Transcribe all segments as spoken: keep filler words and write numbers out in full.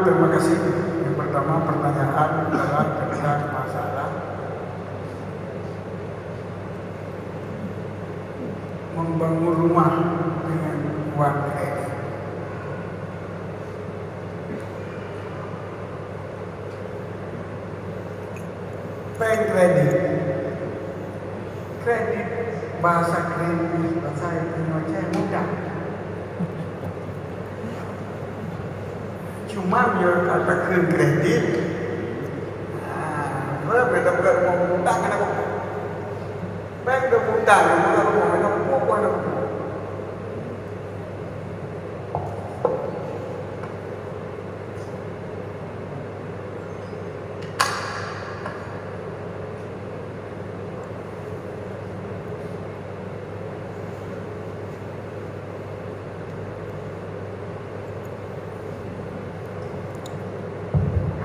Terima kasih. Yang pertama, pertanyaan adalah tentang masalah membangun rumah dengan uang kredit. Péng kredit. Kredit, bahasa keren, bahasa Indonesia mudah. Cuma bila kata kredit, nah, berapa dah buat rumah utang kena buku. Péng dah utang, rumah rumah kena buku, kena buku.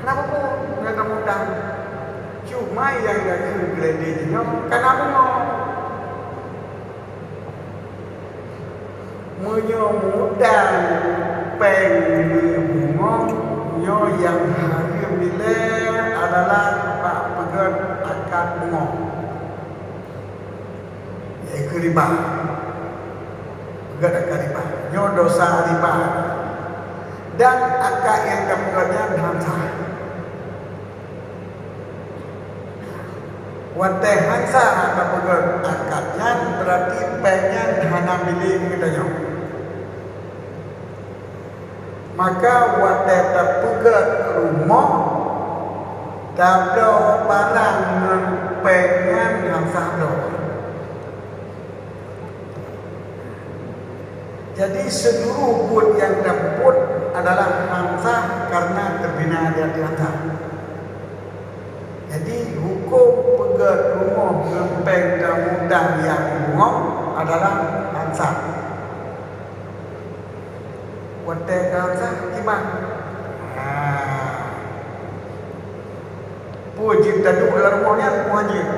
Kenapa pun? Nggak kamu tahu. Cuma yang jadi kredit nyoe kan aku mau. Meunyoe mutang péng meubungong, nyoe nyang hareuem ilée adalah bak peugét akad bungong, yaitu riba. Peugét akad riba. Nyoe dosa riba. Dan akad nyang tapeugét nyan han sah. Watée han sah tapeugét akad nyan, berarti péng nyan hana milék geutanyoe. Maka watée tapeugét rumoh, tabloe barang ngon péng nyan han sah bloe. Jadi, seluruh buet nyang tapeubuet adalah han sah karena teubina di ateueh han sah. Jadi, huköm peugét rumoh ngon péng tamutang nyang bungong adalah han sah. Watée ka han sah, kiban? Ha. Peue jeuet taduek lam rumoh nyan, peue han jeuet?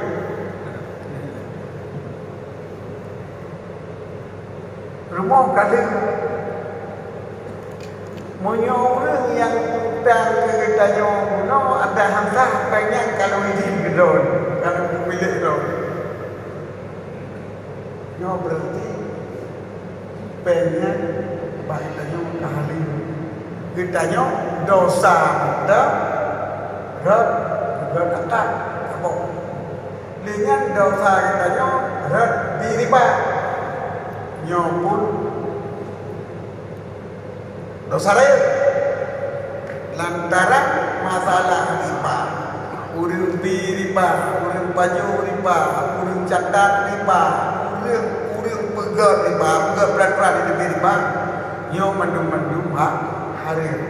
Rumoh ka lheueh. Meunyoe ureuëng nyang utang keu geutanyoe bunoe, adak han sah péng nyan ka lheueh idhin keu droe, ka lheueh milék droe. Nyoe berarti péng nyan bak geutanyoe ka halal. Geutanyoe dosa mantong rot, rot akad, saboh. Lé nyan dosa geutanyoe rot bi riba. Nyoe pun dosa rayeuk. Lantaran masalah riba, ureuëng bi riba, ureuëng pajoh riba, ureuëng catat riba, ureuëng, ureuëng peugét riba, peugét peran-peran di riba, nyoe mandum-mandum ha-, hareuem.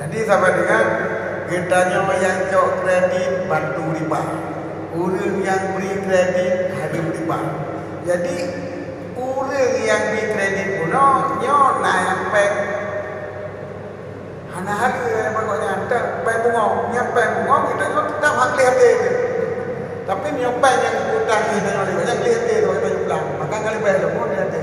Jadi, saban deungon, geutanyoe nyang cok kredit bantu riba. Ureuëng nyang bri kredit hareuem riba. Jadi, ureuëng nyang bri kredit bunoe nyoe na nyang péng. Hana hareuem nyang bak gobnyan, péng bungong. Nyang péng bungong geutanyoe teutap hana gleh até teuh. Tapi meunyoe péng nyang utang geutanyoe lé gobnyan gleh até teuh geutanyoe pulang, maka ka leubeh lom gleh até.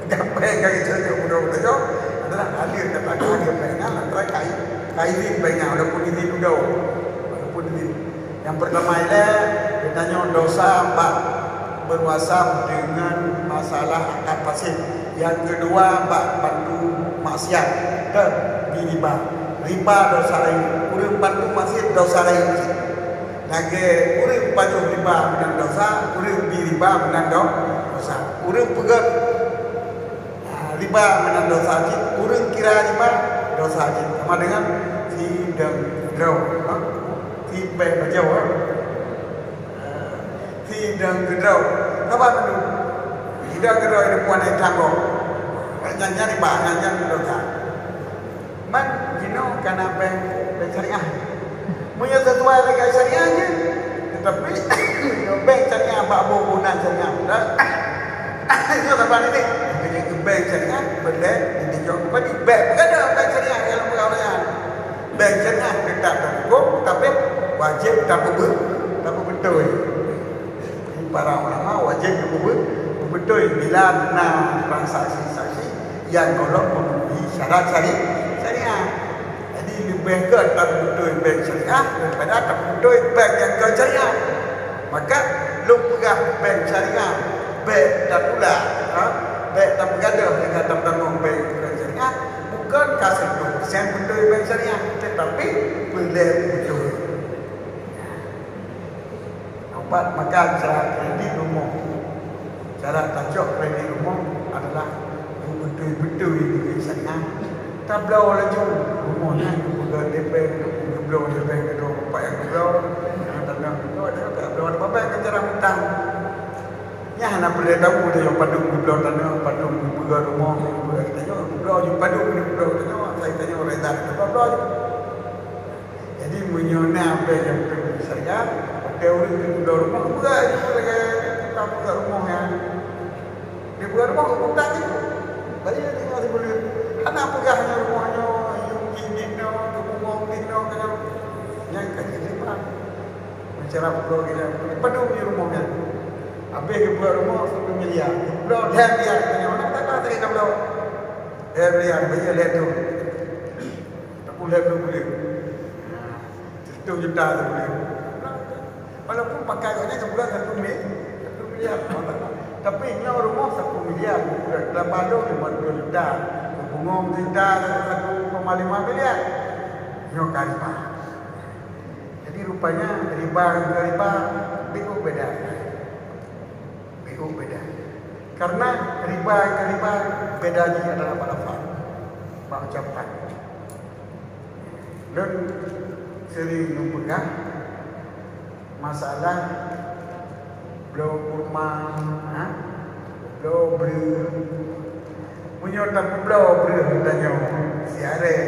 Nyang péng ka geutanyoe bunoe geutanyoe adalah hareuem, kata hareuem péng nyan, lantaran ka i-, ka idhin péng nyan, walaupun idhin dudoe, walaupun idhin. Nyang peurtama ilée, geutanyoe dosa bak beuwasam deungon masalah akad fasid. Nyang keudua bak bantu maksiat, teuh bi riba. Riba dosa rayeuk, ureuëng bantu maksiat dosa rayeuk cit. Lagée ureuëng pajoh riba meunan dosa, ureuëng bi riba meunan do-, dosa. Ureuëng peugét Ah, riba meunan dosa cit, ureuëng kira riba dosa cit. Sama dengan sidang keudroe, ha? Sipéh bajée, ha? Ah, sidang keudroe. Saban dulu. Sidang keudroe di puan tanggong. Nyan, nyan riba, nyan, nyan dosa. Man jinoe kana bank, bank syariah. Meunyoe sesuai dengan syariah je, tetapi bank syariah bak boh-boh nan syariah mudah. Itu saban ini. Jadi ke bank syariah, boleh dijok kembali. Bank, bukan ada bank syariah dalam pegawaian. Bank syariah tetap terhukum, tapi wajib tak betul. Para ulama wajib betul, betul bila na transaksi-transaksi yang golok memenuhi syarat syari-, Bèk keu tapeutôi bank syariah daripada tapeutôi bank nyang kon syariah. Maka lôn peugah bank syariah bèk tatulak, ha? Bèk tapeugadôh deungon tapeutanggung bank kon syariah, bukon ka seratus persen beutôi bank syariah, tetapi peureulèe beutôi. Nampak, maka cara kredit rumoh. Cara tacok kredit rumoh adalah beutôi-beutôi di syariah. Tabloe laju rumoh nyan, geupeugah D P, geubloe D P keudroe, empat nyang geubloe, nyang tanah geubloe, ada tak bloe, ada babah ke cara utang. Nyan hana peureulèe tahu tanyoe padum geubloe tanah, padum geupeugah rumoh, geupeugah tanyoe, geubloe ju padum geubloe tanyoe, asai tanyoe reda, geubloe ju. Jadi, meunyoe na abéh nyang keu syariah, watèe ureueng geubloe rumoh, peugah ju lagèe tukang peugah rumoh nyan. Di peugah rumoh, utang ju. Bayeue deungon sibuleuen. Hana peugah nyoe rumoh nyoe, yue kredit nyoe, keu bungong kredit nyoe, keu nyoe. Nyan ka jeuet riba. Cara peugah geutanyoe, padum nyoe rumoh nyan. Abéh geupeugah rumoh satu miliar, geubloe lhèe miliar, tanyoe na tata teuka bloe. Lhèe miliar, bayeue lhèe thôn. Ataupun lhèe ploh buleuen. Seratus juta sabuleuen. Walaupun pakai gobnyan sabuleuen satu mi-, satu miliar. Tapi nyoe rumoh satu miliar, dalam balong lima ratus juta. Bungong juta satu koma lima miliar. Nyoe ka riba. Jadi rupanya riba ngon riba, beuh beda. Beuh beda. Karena riba ngon riba beda jih adalah bak lafaz, bak ucapan. Lôn sering meupeugah masalah bloe kurma, ha? Bloe breuh. Meunyoe tapeubloe breuh tanyoe, siarèe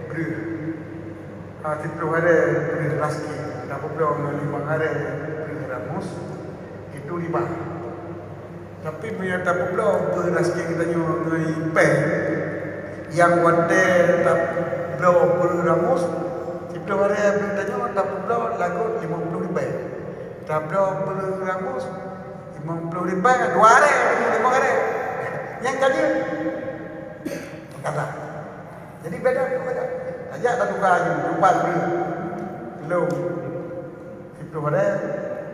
breuh. Ha, siploh arèe breuh raskin, tapeubloe ngon limong arèe breuh ramus, itu riba. Tapi meunyoe tapeubloe breuh raskin geutanyoe ngon ipèh, nyang watèe tapeubloe breuh ramus, siploh arèe breuh tanyoe tapeubloe lagot limong ploh ribèe. Tabloe breuh ramus, limong ploh ribèe, dua arèe, limong arèe. Nyang ka jeuet. Meukalah. Jadi beda tu beda. Tajak dah tukar laju, empat breuh. Lom. Siploh arèe,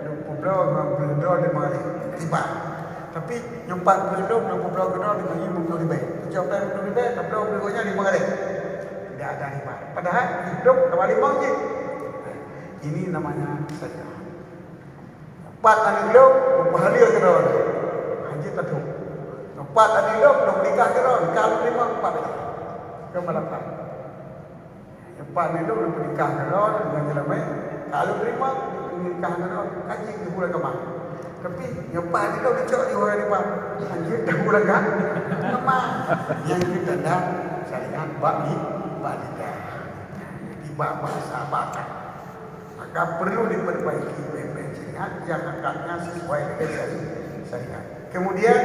lom peuet bloe, lima breuh droe, lima arèe. Riba. Tapi nyoe empat breuh lom, lom peuet bloe keudroe, lima, lima ploh ribèe. Cok empat ploh ribèe, tabloe breuh gobnyan lima arèe. Tidak ada riba. Padahal hidup sama lima je. Ini namanya sedekah. Empat aneuk lôn, meupahala keudroe. Hanjeuet tathok. Empat aneuk lôn, lôn nikah keudroe, nikah lôn lima, empat aneuk. Keu malapan. Empat aneuk lôn, lôn nikah keudroe, dengan jeulaman. Ka lôn lima, nikah keudroe, kaji di bulan keempat. Tapi, empat aneuk lôn, dicok di orang lima. Hanjeuet tabulan kan? Lemah. Yang kita dah syariat bak ni, bak lidah. Di bak bahasa, bak Maka perlu diperbaiki bank-bank syariah yang akadnya sesuai dengan syari-, syariat. Kemudian,